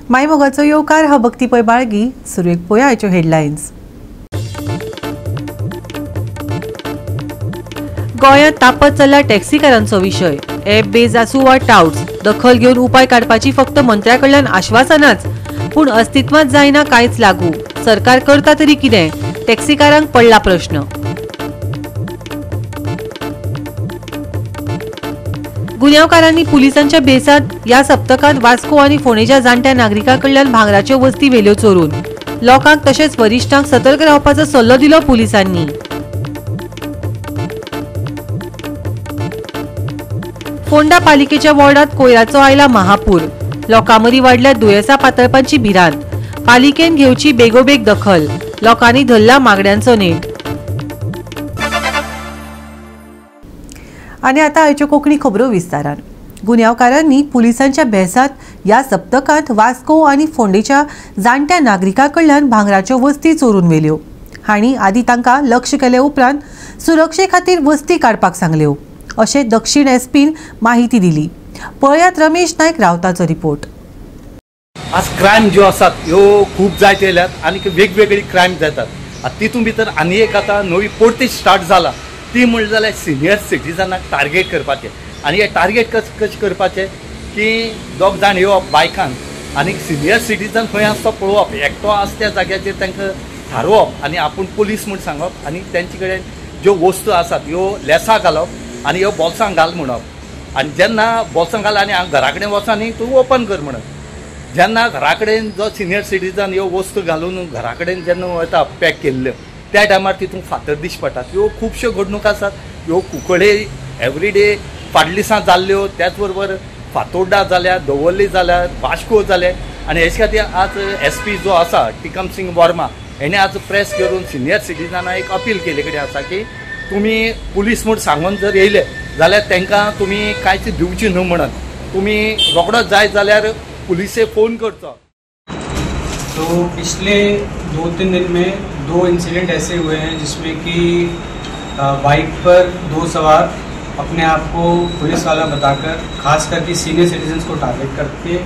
मायमोगाचो येवकार हा भक्ती पै बाळगी. सुरवेक पळोवया आयच्यो हेडलायन्स. गोंयांत तापत चल्ला टॅक्सीकारांचो विशय. ॲप बेज आसूं वा टाउट्स, दखल घेवन उपाय काडपाची फक्त मंत्र्या कडल्यान आश्वासनाच, पूण अस्तित्वांत जायना कांयच लागू. सरकार करता तरी कितें? टॅक्सीकारांक पडला प्रश्न. गुन्यांवकारांनी पुलिसांच्या बेसांत ह्या सप्तकांत वास्को आनी फोंडेच्या जाणट्या नागरिकां कडल्यान भांगराच्यो वस्ती व्हेल्यो चोरून. लोकांक तशेंच वरिश्ठांक सतर्क रावपाचो सल्लो दिलो पुलिसांनी. फोंडा पालिकेच्या वॉर्डात कोयराचो आयला महापूर. लोकांमदीं वाडल्या दुयेंसां पातळपाची भिरांत. पालिकेन घेवची बेगोबेग दखल. लोकांनी धरला मागण्यांचो नेट. आनी आतां आयच्यो कोंकणी खबरो विस्तारान. गुन्यांवकारांनी पुलिसांच्या भेसांत ह्या सप्तकांत वास्को आनी फोंडेच्या जाणट्या नागरिकां कडल्यान भांगराच्यो वस्ती चोरून व्हेल्यो. हांणी आदी तांकां लक्ष केले उपरांत सुरक्षे खातीर वस्ती काडपाक सांगल्यो, अशें दक्षिण एसपीन माहिती दिली. पळयात रमेश नायक रावताचो रिपोर्ट. आज क्रायम ज्यो आसात ह्यो खूब जायत येयल्यात आनी वेगवेगळी क्रायम जातात. तितून भितर आनी एक आतां नवी परती स्टार्ट जाला ती म्हणली जाल्यार सिनियर सिटीजनाक टार्गेट करपाचें. आनी हे टार्गेट कशें करपाचें की दोग जाण येवप बायकान आनी सिनियर सिटीजन खंय आसा तो पळोवप, एकटो आसा त्या जाग्याचेर तांकां थारोवप आनी आपूण पुलीस म्हूण सांगप आनी तेंचे कडेन ज्यो वस्तू आसात ह्यो लेसां घालप आनी ह्यो बोल्सां घाल म्हणप. आनी जेन्ना बोल्सां घाल आनी घरा कडेन वचोन न्ही तूं ओपन कर म्हणप. जेन्ना घरा कडेन जो सिनियर सिटीजन ह्यो वस्तू घालून घरा कडेन जेन्ना वता पॅक केल्ल्यो त्या टायमार तितून फातर दिश्टी पडटात. ह्यो खुबश्यो घडणूक आसात. ह्यो कुंकळे एवरीडे फाटल्या दिसां जाल्ल्यो, त्याच बरोबर फातोड्डा जाल्या, दवर्ली जाल्या, वास्को जाले. आनी हेचे खातीर आज एस पी जो आसा टिकम सिंग वर्मा हेणें आज प्रेस करून सिनियर सिटीजनाक एक अपील केल्ले कडेन आसा की तुमी पुलीस म्हूण सांगून जर येयले जाल्यार तांकां तुमी कांयच दिवची न्हू म्हणून तुमी रोखडोच जाय जाल्यार पुलिसे फोन करचो. तो पिछले 2-3 दिन में 2 इंसिडेंट ऐसे हुए हैं जिसमें कि बाइक पर 2 सवार अपने आप को पुलिस वाला बताकर खास करके सीनियर सिटीजन्स को टारगेट करके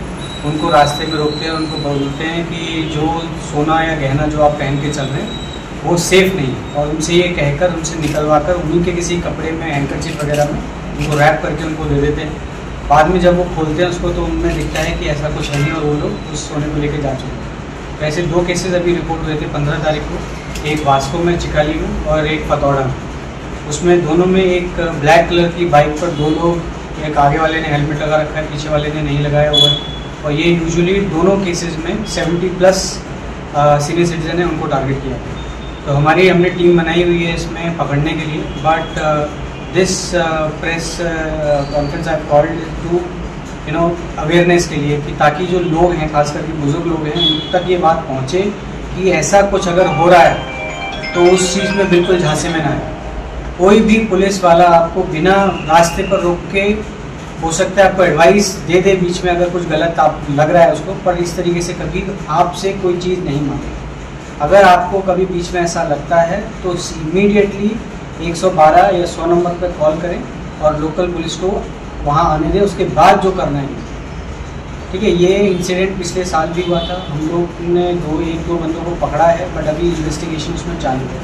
उनको रास्ते में रोकते हैं, उनको बोलते हैं कि जो सोना या गहना जो आप पहन के चल रहे हैं वो सेफ़ नहीं है, और उनसे ये कहकर उनसे निकलवा कर उन्हीं के किसी कपड़े में हैंकरचीफ वगैरह में उनको रैप करके उनको दे देते हैं. बाद में जब वो खोलते हैं उसको तो उनमें दिखता है कि ऐसा कुछ है नहीं और वो लोग उस सोने को लेकर जा चुके हैं. तो ऐसे 2 केसेस अभी रिपोर्ट हुए थे 15 तारीख को, एक वास्को में चिकाली में और एक फतौड़ा में. उसमें दोनों में एक ब्लैक कलर की बाइक पर 2 लोग, एक आगे वाले ने हेलमेट लगा रखा है, पीछे वाले ने नहीं लगाया हुआ है. और ये यूजुअली दोनों केसेस में 70+ सीनियर सिटीज़न है उनको टारगेट किया गया. तो हमने टीम बनाई हुई है इसमें पकड़ने के लिए, but this press conference I called to you know awareness K लिए कि ताकि जो लोग हैं खास करके बुज़ुर्ग लोग हैं उन तक ये बात पहुँचे कि ऐसा कुछ अगर हो रहा है तो उस चीज़ में बिल्कुल झांसे में ना आए. कोई भी पुलिस वाला आपको बिना रास्ते पर रोक के हो सकता है आपको एडवाइस दे दे बीच में अगर कुछ गलत आप लग रहा है उसको, पर इस तरीके से कभी आपसे कोई चीज़ नहीं मांगे. अगर आपको कभी बीच में ऐसा लगता है तो इमीडिएटली 112 या 100 नंबर पर कॉल करें और लोकल पुलिस को वहाँ आने दें, उसके बाद जो करना है. ठीक है, ये इंसिडेंट पिछले साल भी हुआ था, हम लोग ने 1-2 बंदों को पकड़ा है, बट अभी इन्वेस्टिगेशन उसमें चालू है.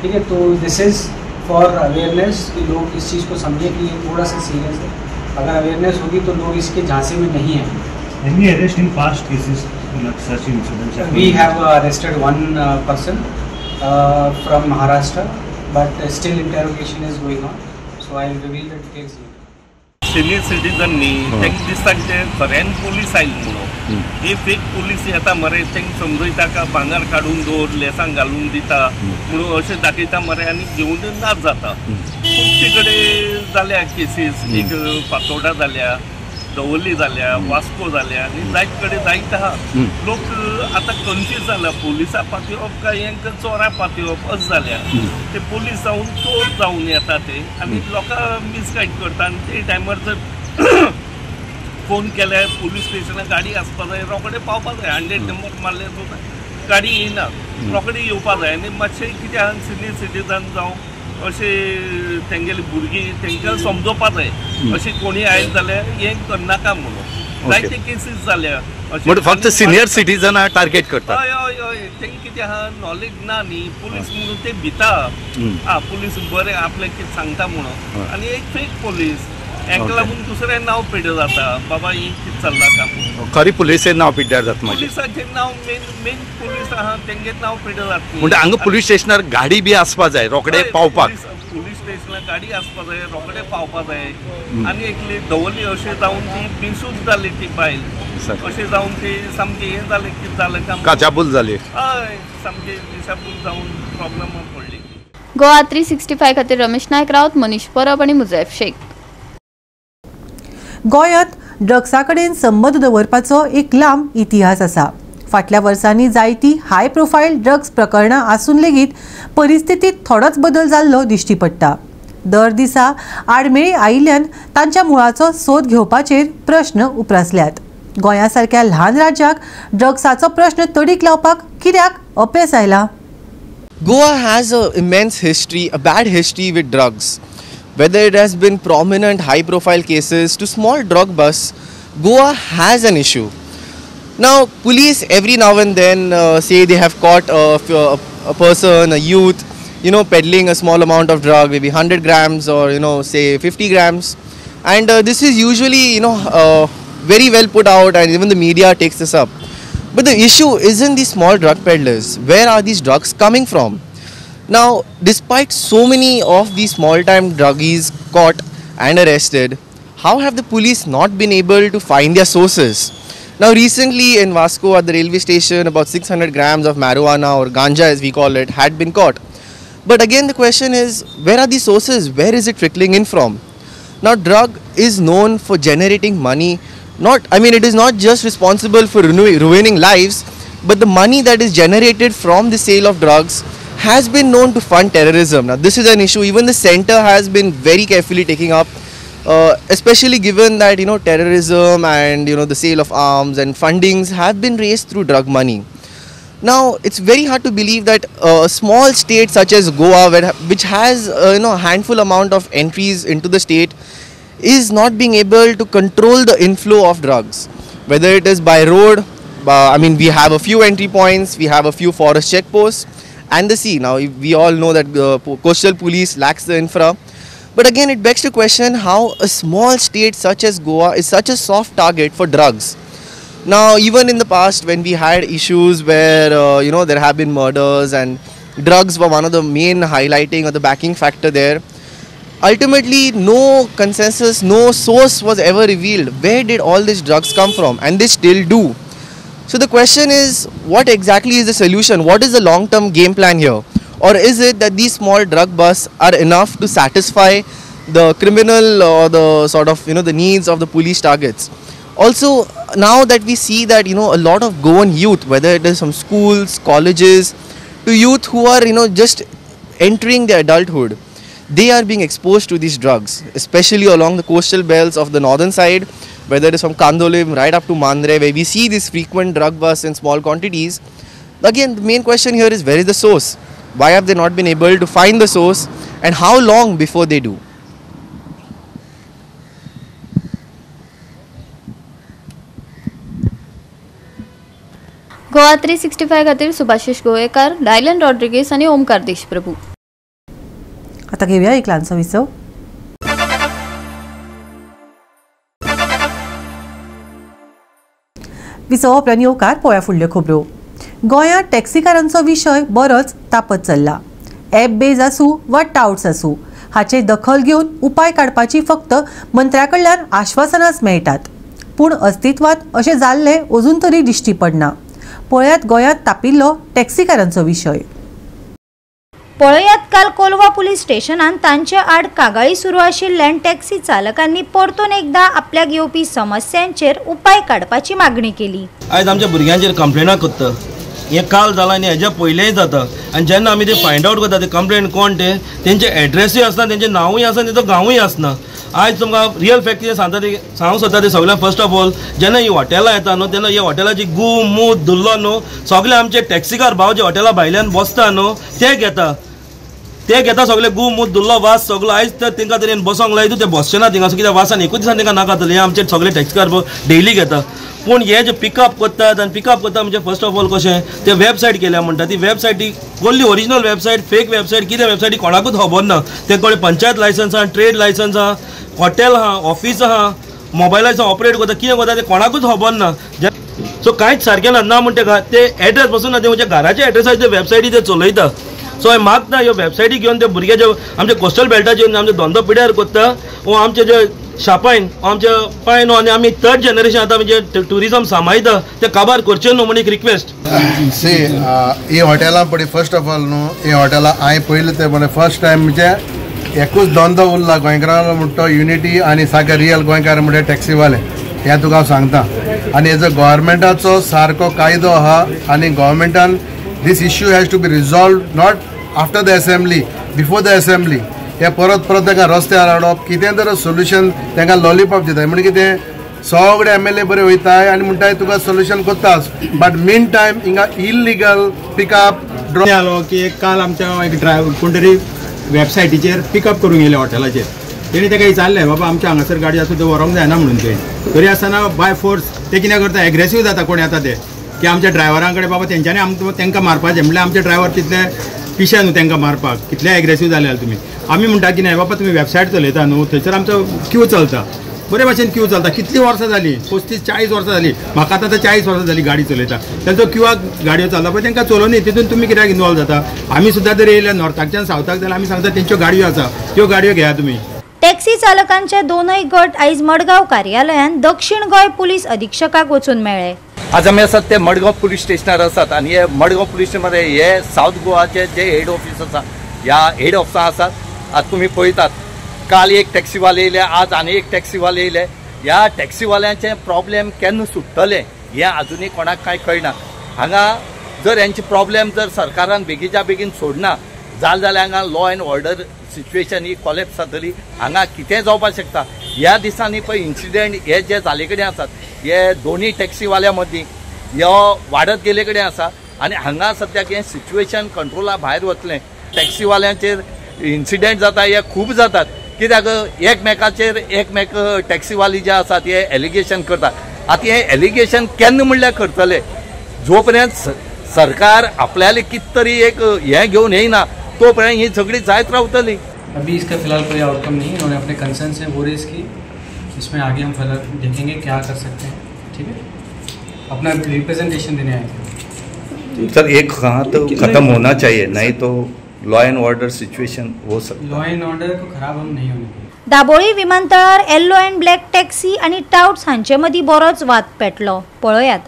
ठीक है, तो this is for awareness कि लोग इस चीज़ को समझें कि ये थोड़ा सा सीरियस है. अगर अवेयरनेस होगी तो लोग इसके झांसे में नहीं आएंगे. Any arrest in past cases like such incidents? We have arrested 1 person from Maharashtra, but still interrogation is going on, so I will reveal the details later. Senior citizen न्ही तांकां दिसता कितें खऱ्यान पुलीस आयले म्हणून. हे फेक पुलीस येता मरे, तांकां समजयता का भांगर काडून दवर, लेसां घालून दिता म्हणून अशें दाखयता मरे आनी घेवन नाच जाता. खुबशे कडेन जाल्या केसीस, एक फातोर्डा जाल्या, दवर्ली जाल्या, वास्को जाल्या आनी जायत कडेन जायत आहा. लोक आतां कन्फ्यूज जाला, पुलिसां पातयेवप काय हेंकां चोरां पातयेवप अशें जाल्या. ते पुलीस जावन चोर जावन येता ते आनी लोकांक मिसगायड करता. आनी ते टायमार जर फोन केल्यार पुलीस स्टेशनार गाडी आसपा जाय, रोखडे पावपा जाय. 100 नंबर मारल्यार सुद्दां गाडी येयना, रोखडे येवपा जाय. आनी मातशें कितें आहा सिनियर सिटीजन जावं अशें तेंगेली भुरगीं तेंकां समजोवपा जाय, अशें कोणी आयले जाल्यार हें करनाका म्हणून. जायते केसीस जाल्या फक्त सिनियर सिटीजनाक टार्गेट करता. हय हय हय, तेंकां कितें आहा नॉलेज ना न्ही, पुलीस म्हणून ते भिता, आ पुलीस बरें आपलें कितें सांगता म्हणून, आनी एक फेक पुलीस हेका लागून दुसरें नांव पिड्ड्यार जाता, बाबा ही कितें चल्लां काम. खरी पुलिसें नांव पिड्ड्यार जाता मागीर. पुलिसाचें नांव मेन मेन पुलीस आहा तेंगे नांव पिड्ड्यार जाता. म्हणटा हांगा पुलीस स्टेशनार गाडी बी आसपा जाय रोखडे पावपाक. पुलीस स्टेशनार गाडी आसपा जाय, रोखडे पावपा जाय. आनी एकली दवरली अशें जावन ती बेसूद जाली ती बायल, अशें जावन ती सामकी हें जालें कितें जालें काम, काचाबूल जाली. हय, सामकी दिशाबूल जावन प्रॉब्लम पडली. गोवा 365 खातीर रमेश नायक राऊत, मनीष परब आनी मुजैफ शेख. गोंयांत ड्रग्सा कडेन संबंद दवरपाचो एक लांब इतिहास आसा. फाटल्या वर्सांनी जायती हाय प्रोफायल ड्रग्स प्रकरणां आसून लेगीत परिस्थितीत थोडोच बदल जाल्लो दिश्टी पडटा. दर दिसा आडमेळी आयिल्ल्यान तांच्या मुळाचो सोद घेवपाचेर प्रश्न उप्रासल्यात. गोंया सारक्या ल्हान राज्याक ड्रग्साचो प्रश्न तडीक लावपाक कित्याक अपेस आयला? Goa has an immense history, a bad history with drugs. Whether it has been prominent high-profile cases to small drug busts, Goa has an issue. Now, police every now and then say they have caught a person, a youth, you know, peddling a small amount of drug, maybe 100 grams or, you know, say 50 grams. And this is usually, you know, very well put out, and even the media takes this up. But the issue isn't the small drug peddlers. Where are these drugs coming from? Now, despite so many of these small-time druggies caught and arrested, how have the police not been able to find their sources? Now, recently in Vasco at the railway station, about 600 grams of marijuana, or ganja as we call it, had been caught. But again, the question is, where are these sources? Where is it trickling in from? Now, drug is known for generating money. It is not just responsible for ruining lives, but the money that is generated from the sale of drugs has been known to fund terrorism. Now, this is an issue even the center has been very carefully taking up, especially given that, you know, terrorism and, you know, the sale of arms and fundings have been raised through drug money. Now, it's very hard to believe that a small state such as Goa, which has you know, a handful amount of entries into the state, is not being able to control the inflow of drugs, whether it is by road. We have a few entry points, we have a few forest checkposts, and the sea. Now, we all know that the coastal police lacks the infra. But again, it begs to question how a small state such as Goa is such a soft target for drugs. Now, even in the past, when we had issues where, you know, there have been murders and drugs were one of the main highlighting or the backing factor there, ultimately, no consensus, no source was ever revealed. Where did all these drugs come from? And they still do. So the question is, what exactly is the solution? What is the long-term game plan here? Or is it that these small drug busts are enough to satisfy the criminal or the sort of, you know, the needs of the police targets? Also, now that we see that, you know, a lot of Goan youth, whether it is from schools, colleges, to youth who are, you know, just entering their adulthood, they are being exposed to these drugs, especially along the coastal belts of the northern side, whether it is from Candolim right up to Mandre, where we see these frequent drug busts in small quantities. Again, the main question here is, where is the source? Why have they not been able to find the source, and how long before they do? Goa 365 खातीर Subhashish Govekar, Dylan Rodrigues आनी ओमकार देशप्रभू. आता घेऊया एक ल्हानसो विसव. विसव उपरांत येवकार पळोवया फुडल्यो खबरो. गोंयांत टॅक्सीकारांचो विशय बरोच तापत चल्ला. ॲप बेज आसूं वा टावट्स आसूं, हाचे दखल घेवन उपाय काडपाची फक्त मंत्र्या कडल्यान आश्वासनाच मेळटात, पूण अस्तित्वांत अशें जाल्लें अजून तरी दिश्टी पडना. पळयात गोंयांत तापिल्लो टॅक्सीकारांचो विशय. पळयात काल कोलवा पुलीस स्टेशनान तांचे आड कागाळी सुरू आशिल्ल्यान टॅक्सी चालकांनी परतून एकदा आपल्याक येवपी समस्यांचेर उपाय काडपाची मागणी केली. आयज आमच्या भुरग्यांचेर कंप्लेना करता, हें काल जालां आनी हेज्या पयलेंय जाता, आनी जेन्ना आमी ते फायंड आवट करता ते कंप्लेन कोण ते, तेंचे एड्रेसूय आसना, तेंचें नांवूय आसना, तेंचो गांवूय आसना. आयज तुमकां रियल फॅक्ट कितें सांगता ते सांगूंक सोदता ते सगळ्यांक. फर्स्ट ऑफ ऑल, जेन्ना ही हॉटेलां येता न्हू, तेन्ना ह्या हॉटेलाची गू मूत धुल्लो न्हू सगळे आमचे टॅक्सीकार भाव जे हॉटेला भायल्यान बसता न्हू ते घेता, ते घेता सगळे गू मूत धुल्लो वास सगळो. आयज तर तेंकां तरेन बसोंक लायता ते बसचे ना थिंगा, कित्याक वासान एकूच दिसान तेंकां नाका जातलें. हे आमचे सगळे टॅक्सीकार डेली घेता. पूण हे जे पिकअप करतात आनी पिकअप करता म्हणजे फर्स्ट ऑफ ऑल कशें ते वेबसायट केल्या म्हणटा ती वेबसायट ती कसली ओरिजिनल वेबसायट फेक वेबसायट कितें वेबसायटी कोणाकूच खबर ना. ते कडेन पंचायत लायसन्स आहा, ट्रेड लायसन्स आहा, हॉटेल आहा, ऑफीस आहा, मोबायलाचो ऑपरेट करता, कितें करता ते कोणाकूच खबर ना. सो कांयच सारकें ना. ना म्हणटा ते एड्रेस पसून ना, ते म्हणजे घराचे एड्रेसाचे ते वेबसायटी ते चलयता. सो हांवें मागता ह्यो वेबसायटी घेवन ते भुरगे जे आमचे कोस्टल बेल्टाचे आमचे धंदो पिड्यार करता वो आमचे जे शापायन आमच्या पायन आनी आमी थर्ड जनरेशन आतां म्हणजे ट्युरिजम सांबाळटा ते काबार करचें न्हू म्हण एक रिक्वेस्ट. सी ही हॉटेलां पळय फर्स्ट ऑफ ऑल न्हू ही हॉटेलां हांवें पयलें ते पळय फर्स्ट टायम म्हणजे एकूच धंदो उरला गोंयकारांलो म्हणटा तो युनिटी आनी सारके रियल गोंयकार म्हणजे टॅक्सीवाले, हें तुका हांव सांगता. आनी हेजो गोवोरमेंटाचो सारको कायदो आहा आनी गोवोरमेंटान this issue has to be resolved not after the assembly, before the assembly. हे परत परत तांकां रस्त्यार हाडप कितें तर सोल्युशन तांकां लॉलीपॉप दिता म्हणजे कितें सगळे MLA बरे वयताय आनी म्हणटाय तुका सोल्युशन करताच, बट मीन टायम हिंगा इलिगल पिकअप ड्रॉप जालो की एक काल आमच्या एक ड्रायव्हर कोण तरी वेबसायटीचेर पिकअप करूंक येयले हॉटेलाचेर. तेणी ताका विचारलें बाबा आमच्या हांगासर गाडी आसा त्यो व्हरोंक जायना म्हणून. ते तरी आसतना बाय फोर्स ते कितें करता एग्रेसीव जाता कोण येता ते की आमच्या ड्रायव्हरां कडेन बाबा तेंच्यांनी आमकां तांकां मारपाचें म्हणल्यार आमचे ड्रायव्हर तितले पिशे न्हू तांकां मारपाक, कितले एग्रेसीव जाले तुमी. आमी म्हणटा की नाही बाबा तुमी वेबसायट चलयता न्हू थंयसर आमचो क्यू चलता बरे भाशेन क्यू चलता. कितलीं वर्सां जालीं, 35-40 वर्सां जालीं म्हाका आतां 40 वर्सां जालीं गाडी चलयता. तेंचो क्यूआक गाडयो चलता पळय तांकां चलोवनी तितून तुमी कित्याक इनवॉल्व जाता. आमी सुद्दां जर येयले नॉर्थाकच्यान सावथाक जाल्यार आमी सांगता तेंच्यो गाडयो आसा त्यो गाडयो घेया तुमी. टॅक्सी चालकांचे दोनय गट आयज मडगांव कार्यालयांत दक्षिण गोंय पुलीस अधीक्षकाक वचून मेळ्ळे. आज आमी आसात ते मडगांव पुलीस स्टेशनार आसात आनी हे मडगांव पुलीस स्टेशनार हे सावथ गोवाचे जे हेड ऑफिस आसा ह्या हेड ऑफिसा आसात. आज तुमी पळयतात काल एक टॅक्सीवाले येयले, आज आनी एक टॅक्सीवाले येयले. ह्या टॅक्सीवाल्यांचे प्रॉब्लेम केन्ना सुट्टले हें आजुनूय कोणाक कांय कळना. हांगा जर हेंचे प्रॉब्लेम जर सरकारान बेगीच्या बेगीन सोडना जालें जाल्यार हांगा law and order situation he collapse जातली. हांगा कितेंय जावपाक शकता. ह्या दिसांनी पळय इन्सिडंट हे जे जाले कडेन आसात हे दोनूय टॅक्सीवाल्या मदीं ह्यो वाडत गेले कडेन आसा आनी हांगा सद्याक हें सिच्युएशन कंट्रोला भायर वतलें. टॅक्सीवाल्यांचेर इन्सिडंट जाता हे खूब जातात कित्याक एकमेकाचेर एकमेक टॅक्सीवाली जे आसात हे एलिगेशन करतात. आतां हें एलिगेशन केन्ना म्हणल्यार करतले जो पर्यंत सरकार आपल्याला कित तरी एक हें घेवन येयना तो पर्यंत ही सगळी जायत रावतली. अभी इसका फिलहाल कोई आउटकम नहीं, उन्होंने अपने कंसर्न से वो रेज की, इसमें आगे हम फर्दर देखेंगे क्या कर सकते हैं. ठीक है, अपना रिप्रेजेंटेशन देने आए थे सर. एक कहाँ तो ख़त्म होना चाहिए, नहीं तो लॉ एंड ऑर्डर सिचुएशन हो सकता. लॉ एंड ऑर्डर को खराब हम नहीं होने देंगे. दाबोळी विमानतळार येल्लो अँड ब्लॅक टॅक्सी आनी टाउट्स हांचे मदीं बरोच वाद पेटलो. पळयात.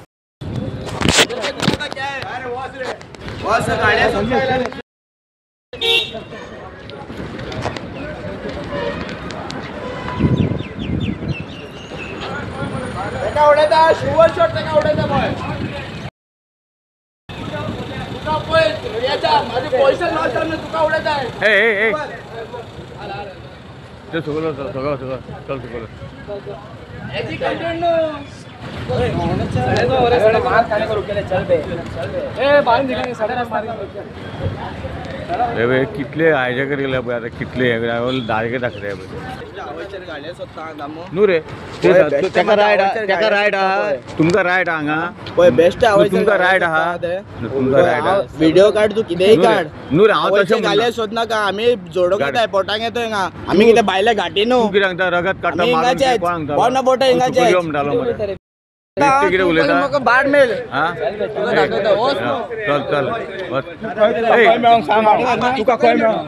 कितले हायजॅक केले पळय आतां कितले दारगे दाखयले पळय न्हू रे. ताका रायट ताका रायट आहा, तुमकां रायट आहा हांगा पळय बेस्ट तुमकां रायट आहा, तुमकां रायट आहा. व्हिडिओ काड तूं कितेंय काड न्हू रे. हांव तशें घाले सोदनाका, आमी जोडूंक येताय पोटाक येतोय हिंगा. आमी कितें भायले घाटी न्हू. तूं कितें सांगता रगत काडटा हिंगाचेच कोण बोट हिंगाचेच म्हणटालो मरे. कितें उलयता म्हाका बाड मेल. चल चल तुका खंय मेळोंक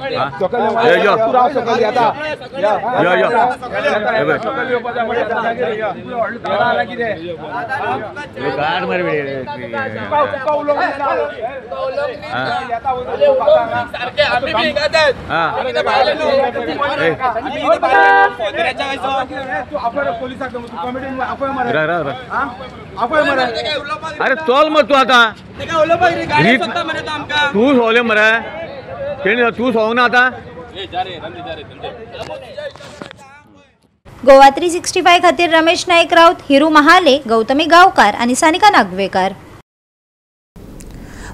अरे चल मग तू आता तू सोले मरे तेणी तू सोंग ना आता. गोवा 365 खातीर रमेश नाईक राऊत, हिरू महाले, गौतमी गावकार आणि सानिका नागवेकर.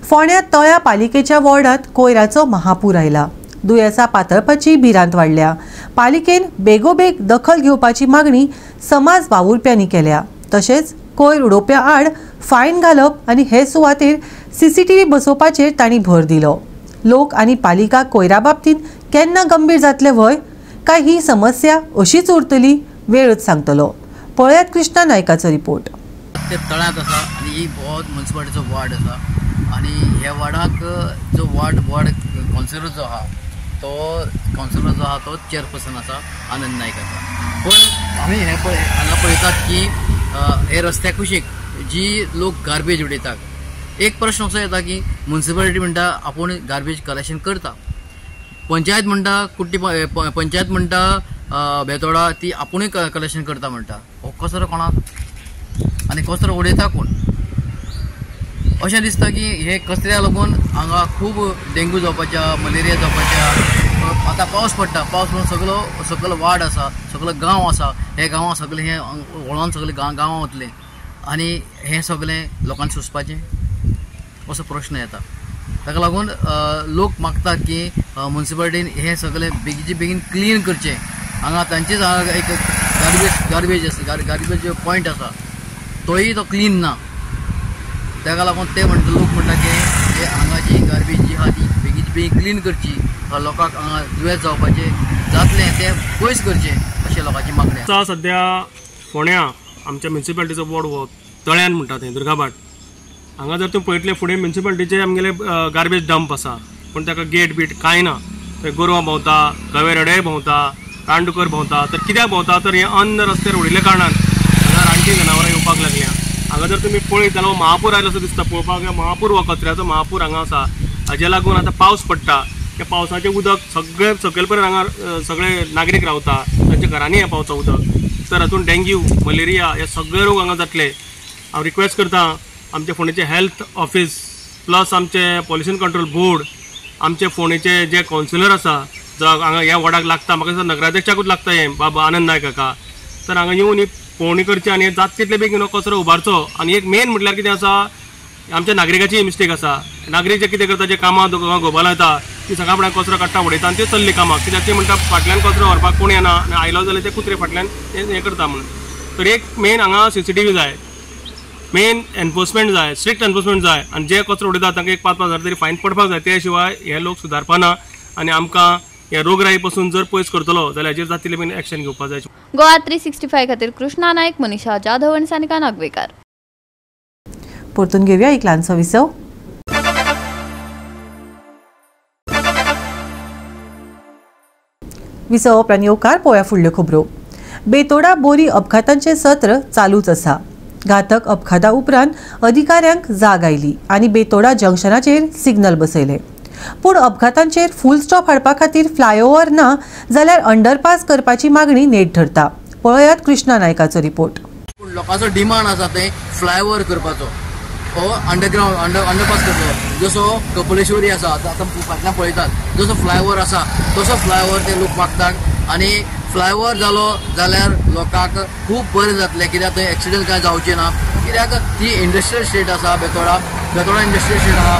फोंड्या तळ्या पालिकेच्या वॉर्डात कोयराचो महापूर आयला. दुयेंसा पातळपाची भिरांत वाडल्या. पालिकेन बेगोबेग दखल घेवपाची मागणी समाज वावुरप्यांनी केल्या. तशेंच कोयर उडोवप्या आड फायन घालप आनी हे सुवातेर सीसीटीव्ही बसोवपाचेर तांणी भर दिलो. लोक आनी पालिका कोयरा बाबतींत केन्ना गंभीर जातले व्हय काय ही समस्या अशीच उरतली, वेळच सांगतलो. पळयात कृष्णा नायकाचो रिपोर्ट. ते तळ्यांत आसा आनी ही बहुत म्युनिसिपालिटीचो वार्ड आसा आनी ह्या वार्डाक जो वार्ड कावन्सिलर जो आहा तो कावन्सिलर जो आहा तो चेअरपर्सन आसा आनंद नायक आसा. पूण आमी हें हांगा पळयतात की हे रस्त्या कुशीक जी लोक गार्बेज उडयतात, एक प्रश्न असो येता की म्युनिसिपालिटी म्हणटा आपूण गार्बेज कलेक्शन करता, पंचायत म्हणटा कुट्टी पंचायत म्हणटा बेतोडा ती आपुणूय कलेक्शन करता म्हणटा, हो कचरो कोणाक आनी कचरो उडयता कोण? अशें दिसता की हे कचऱ्या लागून हांगा खूब डेंग्यू जावपाच्या, मलेरिया जावपाच्या. आतां पावस पडटा, पावस पडून सगळो सगळो वार्ड आसा, सगळो गांव आसा, हे गांवां सगळे हे व्हळोन सगळे गांवां वतले आनी हें सगळें लोकांक सोंसपाचें असो प्रश्न येता. ताका लागून लोक मागतात की म्युनिसिपालिटीन हें सगळें बेगीचे बेगीन क्लीन करचें. हांगा तांचेच हांगा एक गार्बेज आसा, गार्बेज पॉयंट आसा तोय तो क्लीन ना. ताका लागून ते म्हणटा लोक म्हणटा की हे हांगाची गार्बेज जी आहा ती बेगीन बेगीन क्लीन करची, लोकांक हांगा दुयेंस जावपाचें जातलें तें पयस करचें अशें लोकांची मागणी आसा. सद्या फोंड्या आमच्या म्युनिसिपालिटीचो वॉर्ड हो तळ्यान म्हणटा थंय दुर्गाभाट, हांगा जर तूं पळयतलें फुडें म्युनिसिपालिटीचे आमगेले गार्बेज डंप आसा, पूण ताका गेट बीट कांय ना. थंय गोरवां भोंवता, गवे रेडे भोंवता, रानडुकर भोंवता. तर कित्याक भोंवता तर हें अन्न रस्त्यार उडयल्ल्या कारणान हांगा रानटी जनावरां येवपाक लागल्या. हांगा जर तुमी पळयत जाल्यार महापूर आयलो असो दिसता पळोवपाक, महापूर हो कचऱ्याचो महापूर हांगा आसा. हाजे लागून आतां पावस पडटा, त्या पावसाचें उदक सगळें सकयल पर्यंत हांगा सगळे नागरीक रावता, तांच्या घरांनी हें पावता उदक. तर हातूंत डेंग्यू, मलेरिया हे सगळे रोग हांगा जातले. हांव रिक्वेस्ट करता आमचे फोंडेचे हेल्थ ऑफिस प्लस आमचे पॉल्युशन कंट्रोल बोर्ड, आमचे फोंडेचे जे कावन्सिलर आसा जो हांगा ह्या वॉर्डाक लागता, म्हाका दिसता नगराध्यक्षाकूच लागता हें बाबा आनंद नायक हाका, तर हांगा येवन ही पळोवणी करची आनी जाता तितले बेगीन हो कचरो उबारचो. आनी एक मेन म्हटल्यार कितें आसा, आमच्या नागरिकाची मिस्टेक आसा. नागरीक जे कितें करता, जे कामां घोबा लायता ती सकाळ फुडें कचरो काडटा उडयता आनी ते चल्ली कामाक, कित्याक ते म्हणटा फाटल्यान कचरो व्हरपाक कोण येना आनी आयलो जाल्यार ते कुत्रे फाटल्यान हें करता म्हणून. तर एक मेन हांगा सीसीटीव्ही जाय, मेन एनफोर्समेंट जाय, स्ट्रिक्ट एनफोर्समेंट जाय आनी जे कचरो उडयता तांकां एक 5-5 हजार तरी फायन पडपाक जाय. ते शिवाय हे लोक सुदारपा ना आनी आमकां ह्या रोगराई पासून जर पयस करतलो जाल्यार हाजेर जाता तितले बेगीन एक्शन घेवपाक जाय. गोवा 365 खातीर कृष्णा नायक, मनीषा जाधव आनी सानिका नागवेकार. परतून घेवया एक ल्हानसो विसव. विसव उपरांत येवकार पळोवया फुडल्यो खबरो. बेतोडा बोरी अपघातांचें सत्र चालूच आसा. घातक अपघाता उपरांत अधिकाऱ्यांक जाग आयली आनी बेतोडा जंक्शनाचेर सिग्नल बसयले. पूण अपघातांचेर फूल स्टॉप हाडपा खातीर फ्लायओव्हर ना जाल्यार अंडरपास करपाची मागणी नेट धरता. पळयात कृष्णा नायकाचो रिपोर्ट. लोकांचो डिमांड आसा ते फ्लायओव्हर करपाचो, हो अंडरग्रावंड अंडरपास करपाचो. जसो कपलेश्वरी आसा आतां फाटल्यान पळयतात, जसो फ्लायओव्हर आसा तसो फ्लायओव्हर ते लोक मागतात आनी फ्लायओव्हर जालो जाल्यार लोकांक खूब बरें जातलें, कित्याक थंय एक्सिडंट कांय जावचें ना. कित्याक ती इंडस्ट्रियल स्टेट आसा, बेतोडा इंडस्ट्रियल स्टेट आसा.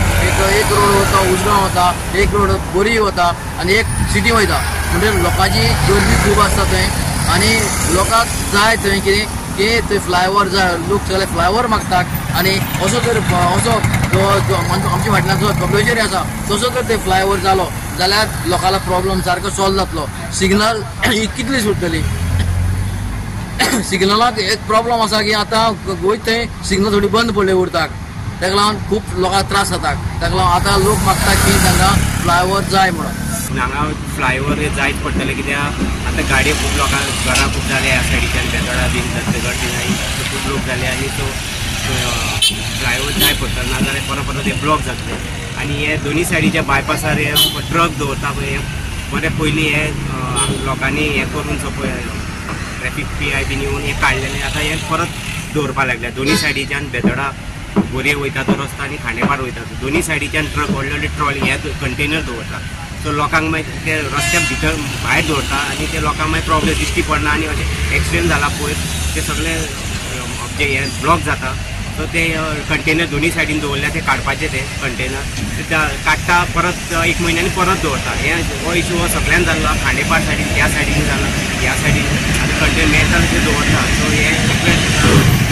एक रोड वता उजगांव वता, एक रोड बोरी वता आनी एक सिटी वयता, म्हणजे लोकांची गर्दी खूब आसता थंय आनी लोकांक जाय थंय कितें की थंय फ्लायओव्हर जाय, लोक सगळे फ्लायओव्हर मागतात. आनी असो जर असो जो आमच्या फाटल्यान जो कपलेश्वरी आसा तसो जर ते फ्लायओव्हर जालो जाल्यार लोकांलो प्रॉब्लम सारको सॉल्व जातलो. सिग्नल ही कितली सुट्टली, सिग्नलाक एक प्रॉब्लम आसा की आतां वयता थंय सिग्नल थोडी बंद पडले उरतात, ताका लागून खूब लोकांक त्रास जाता. ताका लागून आतां लोक मागतात की तांकां फ्लायओव्हर जाय म्हणून. हांगा फ्लायओव्हर हे जायच पडटलें, कित्याक आतां गाडयो खूब लोकांक घरां खूब जाले ह्या सायडीच्यान, बेतोडा बीन दत्तगड बीन खूब लोक जाले आनी सो फ्लायओव्हर जाय पडटलो, नाजाल्यार परत परत हे ब्लॉक जातले. आनी हे दोनी सायडीच्या बायपासार हे ट्रक दवरता पळय, हे बरें पयलीं हे लोकांनी हें करून पळय ट्रॅफीक पी I बीन येवन हें काडलेलें, आतां हें परत दवरपाक लागल्या दोनी सायडीच्यान. बेतोडा बोरये वयता तो रस्तो आनी खांडेपार वयता तो दोनी सायडीच्यान ट्रक व्हडले व्हडले ट्रॉली हे कंटेनर दवरता. सो लोकांक मागीर ते रस्त्या भितर भायर दवरता आनी ते लोकांक मागीर प्रॉब्लेम दिश्टी पडना आनी अशें एक्सिडंट जाला पळय ते सगळे जे हे ब्लॉक जाता. सो ते कंटेनर दोनी सायडीन दवरल्या ते काडपाचे, ते कंटेनर ते काडटा परत एक म्हयन्यांनी परत दवरता. हे हो इशू हो सगळ्यान जाल्लो, खांडेपार सायडीन ह्या सायडीन जाला, ह्या सायडीन आतां कंटेनर मेळटा ते दवरता. सो हे सगळे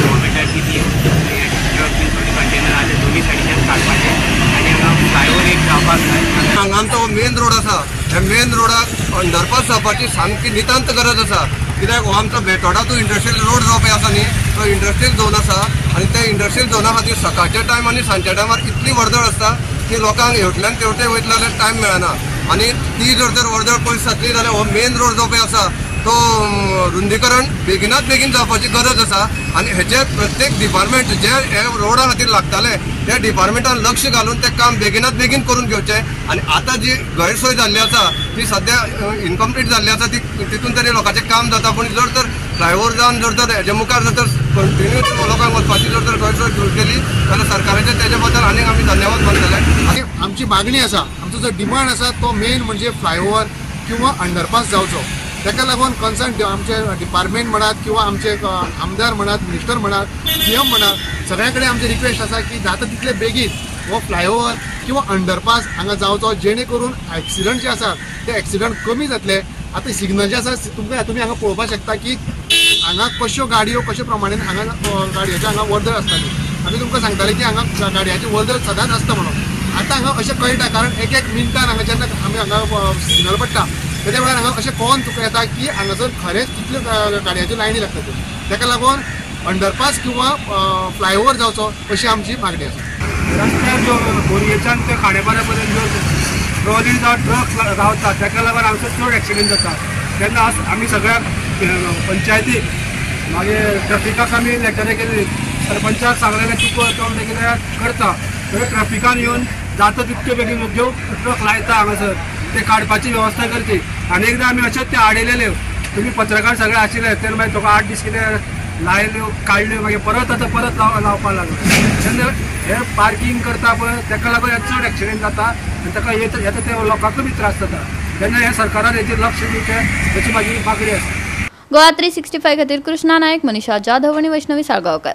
गव्हर्मेंटान that की ती ट्रक बीन थोडी कंटेनर आहा ते दोनी सायडीच्यान काडपाचे आनी हांगा फ्लायओवर एक जावपाक जाय. हांगा आमचो मेन रोड आसा, ह्या मेन रोडाक अंडरपास जावपाची सामकी नितांत गरज आसा. कित्याक हो आमचो बेतोडा टू इंडस्ट्रियल रोड जो पळय आसा न्ही तो इंडस्ट्रियल झोन आसा आनी त्या इंडस्ट्रियल झोना खातीर सकाळच्या टायम आनी सांजच्या टायमार इतली वर्दळ आसता की लोकांक हेवटल्यान तेवटे वयतले जाल्यार टायम मेळना आनी ती जर तर वर्दळ पयस जातली जाल्यार हो मेन रोड जो पळय आसा तो रुंदीकरण बेगिनात बेगीन जावपाची गरज आसा. आनी हेचे प्रत्येक डिपार्टमेंट जे हे रोडा खातीर लागताले त्या डिपार्टमेंटान लक्ष घालून तें काम बेगिनात बेगीन करून घेवचें. आनी आतां जी गैरसोय जाल्ली आसा ती सद्या इनकम्प्लीट जाल्ली आसा ती तितून तरी लोकांचें काम जाता, पूण जर तर फ्लायओवर जावन जर तर हेजे मुखार जर तर कंटिन्यू लोकांक वचपाची जर तर गैरसोय दूर केली जाल्यार सरकाराचे तेजे बद्दल आनीक आमी धन्यवाद मानतले. आनी आमची मागणी आसा, आमचो जो डिमांड आसा तो मेन म्हणजे फ्लायओवर किंवा अंडरपास जावचो. ताका लागून कन्सर्न आमचे डिपार्टमेंट म्हणात किंवा आमचे आमदार म्हणात, मिनिस्टर म्हणात, सीएम म्हणात, सगळ्या कडेन आमचे रिक्वेस्ट आसा की जाता तितले बेगीन हो फ्लायओवर किंवा अंडरपास हांगा जावचो, जेणे करून एक्सिडंट जे आसा ते एक्सिडंट कमी जातले. आतां सिग्नल जे आसा तुमकां तुमी हांगा पळोवपाक शकता की हांगा कश्यो गाडयो कशे प्रमाणे हांगा गाडयेच्यो हांगा वर्दळ आसताली. आमी तुमकां सांगताले की हांगा गाडयांची वर्दळ सदांच आसता म्हणून. आतां हांगा अशें कळटा कारण एक एक मिनटान हांगा जेन्ना आमी हांगा सिग्नल पडटा तेच्या वेळार हांगा अशें कळोन तुका येता की हांगासर खरेंच कितल्यो गाडयांच्यो लायनी लागता त्यो. ताका लागून अंडरपास किंवा फ्लायओवर जावचो अशी आमची मागणी आसा. रस्त्यार ज्यो बोरयेच्यान ते खांडेपारा पर्यंत ज्यो ट्रॉली जावं ट्रक रावता ताका लागून हांगासर चड एक्सिडंट जाता. तेन्ना आमी सगळ्या पंचायतीक मागीर ट्रॅफिकाक आमी लेटरां केली, सरपंचाक सांगलेलें तूं तो कितें करता थंय ट्रॅफिकान येवन जाता तितक्यो बेगीन ज्यो ट्रक लायता हांगासर ते काडपाची वेवस्था करची. आनी एकदां आमी अशेंच ते आडयलेले, तुमी पत्रकार सगळे आशिल्ले तेन्ना मागीर तुका 8 दीस कितें लायल्यो काडल्यो मागीर परत आतां परत लावपाक लागलो. तेन्ना हे पार्किंग करता पळय ताका लागून चड एक्सिडंट जाता आनी ताका येता ते लोकांकूय बी त्रास जाता. तेन्ना हे सरकारान हेचेर लक्ष दिवचें अशी म्हाजी मागणी आसा. गोवा 365 खातीर कृष्णा नायक, मनीषा जाधव आनी Vaishnavi Salgaonkar.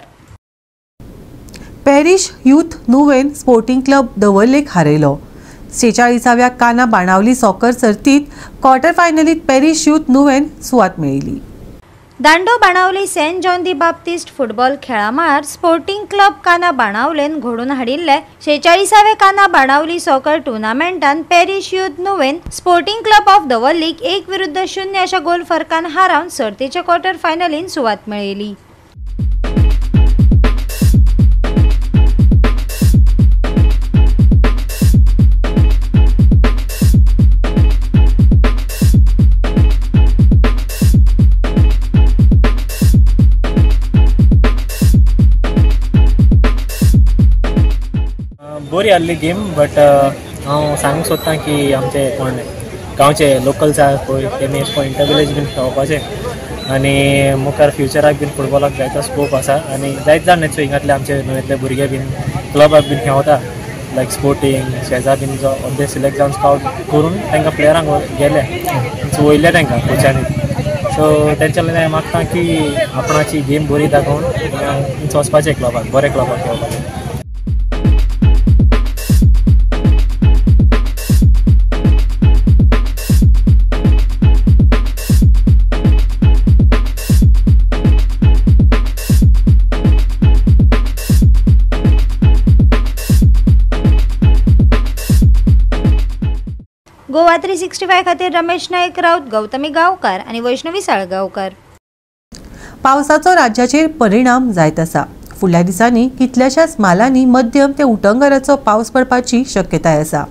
Parish youth Nuvem sporting club दवर्लेक हारयलो. 46व्या काना बाणावली सॉकर सर्तीत क्वॉर्टर फायनलीत पॅरिश यूथ नुवेन सुवात मेळयली. Dando Benaulim Saint John the Baptist football खेळामळार sporting club काना बाणावलेन घडोवन हाडिल्ले 46व्या काना बाणावली सॉकर टुर्नामेंटान parish youth Nuvem sporting club of दवर्लीक 1-0 अशा गोल फरकान हारावन सर्तीच्या क्वॉर्टर फायनलीन सुवात मेळयली. बरी आहली गेम, बट हांव सांगूंक सोदता की आमचे कोण गांवचे लोकल्स आहा पळय तेमी अशें कोण इंटर विलेज बीन खेळपाचें आनी मुखार फ्युचराक बीन फुटबॉलाक जायतो स्कोप आसा आनी जायते जाण न्हय हिंगातले आमचे नुवेंतले भुरगे बीन क्लबाक बीन खेळता लायक स्पोर्टींग शेजा बीन जो अर्दे सिलेक्ट जावन स्कावट करून तांकां प्लेयरांक गेले वयले तांकां कोचांनी. सो तेंच्या हांवें मागता की आपणाची गेम बरी दाखोवन वचपाचें क्लबाक, बरे क्लबाक खेळपाचें. गोवा 365 खातीर रमेश नायक राऊत, गौतमी गांवकार आनी वैष्णवी साळगांवकार. पावसाचो राज्याचेर परिणाम जायत आसा. फुडल्या दिसांनी कितल्याशाच म्हालांनी मध्यम ते उटंगाराचो पावस पडपाची शक्यताय आसा.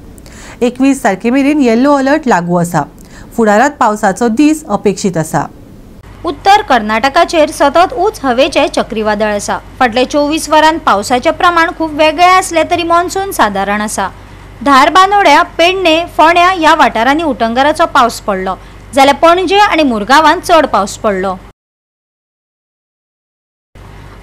21 तारखे मेरेन येल्लो अलर्ट लागू आसा. फुडारांत पावसाचो दीस अपेक्षीत आसा. उत्तर कर्नाटकाचेर सतत उंच हवेचें चक्रीवादळ आसा. फाटल्या 24 वरांत पावसाचें प्रमाण खूब वेगळें आसलें तरी मॉन्सून सादारण आसा. धारबानोड्या, पेडणे, फोंड्या ह्या वाठारांनी उटंगाराचो पावस पडलो, जाल्यार पणजे आनी मुरगांवांत चड पावस पडलो.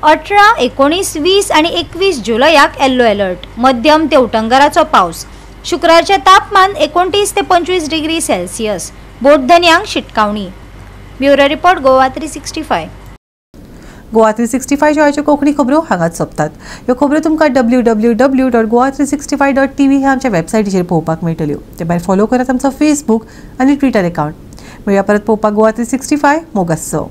18, 19, 20 आनी 21 जुलयाक येल्लो अलर्ट, मध्यम ते उटंगाराचो पावस. शुक्रारचें तापमान 29 ते 25 डिग्री सेल्सियस. बोटधनयांक शिटकावणी. Bureau report, Goa 365. Goa 365 वेळाच्यो Konkani खबरो हांगाच सोंपतात. ह्यो खबरो तुमकां www.goa365.tv ह्या आमच्या वेबसायटीचेर पळोवपाक मेळटल्यो. ते भायर फॉलो करात आमचो फेसबूक आनी ट्विटर एकावंट. मेळया परत पळोवपाक गोवा 365. मोगासो.